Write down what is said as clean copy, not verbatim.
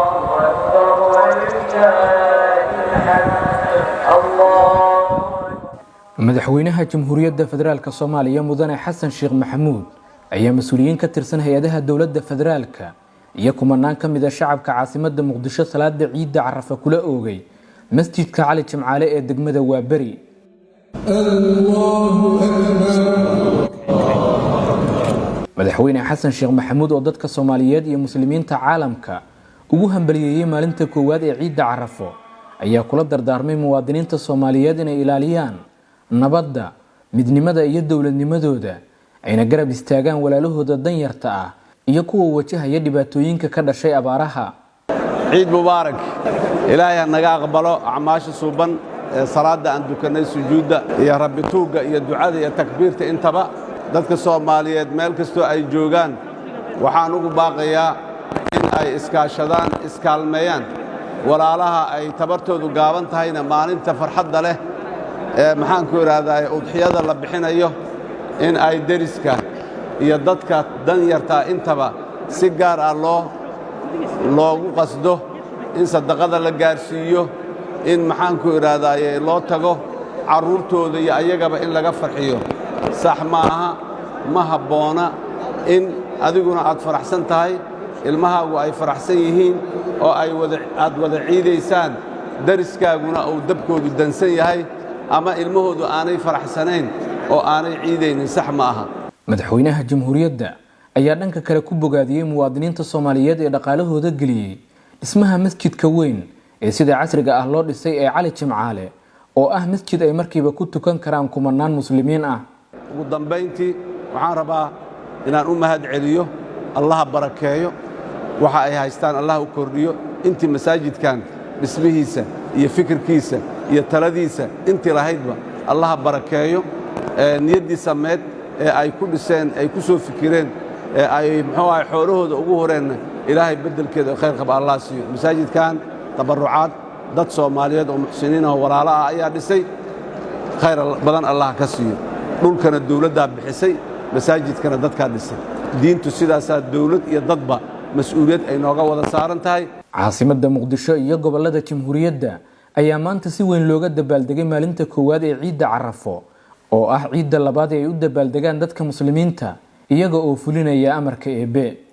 أكبر ولله الحمد الله. Madaxweynaha Jamhuuriyadda Federaalka Soomaaliya, Mudane Xasan Sheekh Maxamuud, ayaa mas-uuliyiin ka tirsan hay-adaha dowladda federaalka iyo kumanaan ka mid ah shacabka caasimadda Muqdisho salaada ciidda Carafa kula oogay Masjidka Cali Jimcaale ee degmada Waaberi. الله أكبر. Madaxweyne Xasan Sheekh Maxamuud oo dadka Soomaaliyeed iyo muslimiinta caalamka ugu hambaliyeeyey maalinta koowaad ee ciidda Carafo ayaa kula dardaarmay muwaadiniinta Soomaaliyeed inay ilaaliyaan nabadda, midnimada iyo dowladnimadooda, ayna garab istaagaan walaalahooda danyarta ah iyo kuwa wajahaya dhibaatooyinka ka dhashay abaaraha. Ciid mubaarak. Ilaahay ha naga aqbalo acmaasha suuban ee salaadda aan dukannay, sujuudda iyo Rabbi tuugga iyo ducada iyo takbiirta intaba. Dadka Soomaaliyeed meel kastoo ay joogaan waxaan ugu baaqayaa in ay iskaashadaan, iskaalmeeyaan, walaalaha ay tabartoodu gaaban tahayna maalinta farxadda leh ee, maxaanku idhaahdaa, udxiyada la bixinayo in ay deriska iyo dadka danyartaa intaba si gaar ah loogu qasdo in sadaqada la gaarsiiyo, in, maxaanku idhaahdaaye, loo tago carruurtooda iyo ayagaba in laga farxiyo. Sax ma aha, ma habboona in adiguna aad faraxsan tahay, ilmahaagu ay faraxsan yihiin oo ay wada aad wada ciidaysaan, deriskaaguna uu dabkoodu dansan yahay ama ilmahoodu aanay faraxsanayn oo aanay ciidaynin. Sax ma aha. Madaxweynaha Jamhuuriyadda ayaa dhanka kale ku bogaadiyey muwaadiniinta Soomaaliyeed ee dhaqaalahooda geliyey dhismaha masjidka weyn ee sida casriga ah loo dhisay ee Cali Jimcaale, oo ah masjid ay markiiba ku tukan karaan kumanaan muslimiin ah. Ugu dambayntii, waxaan rabaa inaan u mahad celiyo. Allaha barakeeyo waxa ay haystaan, Allah u kordhiyo. Intii masaajidkan dhismihiisa iyo fikirkiisa iyo taladiisa intii lahaydba Allaha barakeeyo. Niyaddii sameed ee ay ku dhiseen, ay ku soo fikireen, ee ay, muxuu ahay, xoolahooda ugu horeenna, Ilaahay beddelkeeda khayr qaba Allah siiyo. Masaajidkan tabarrucaad dad Soomaaliyeed oo muxsiniin ah oo walaalo ah ayaa dhisay, khayr badan Allah ka siiyo. Dhulkana dawladdaa bixisay, masaajidkana dadkaa dhisay. Diintu sidaasaa dawlad iyo dadba mas-uuliyad ay nooga wada saaran tahay. Caasimadda Muqdisho iyo gobolada Jamhuuriyadda ayaa maanta si weyn looga dabaaldegay maalinta koowaad ee ciidda Carafo, oo ah ciidda labaad ee ay u dabaaldegaan dadka muslimiinta, iyaga oo fulinaya amarka Eebe.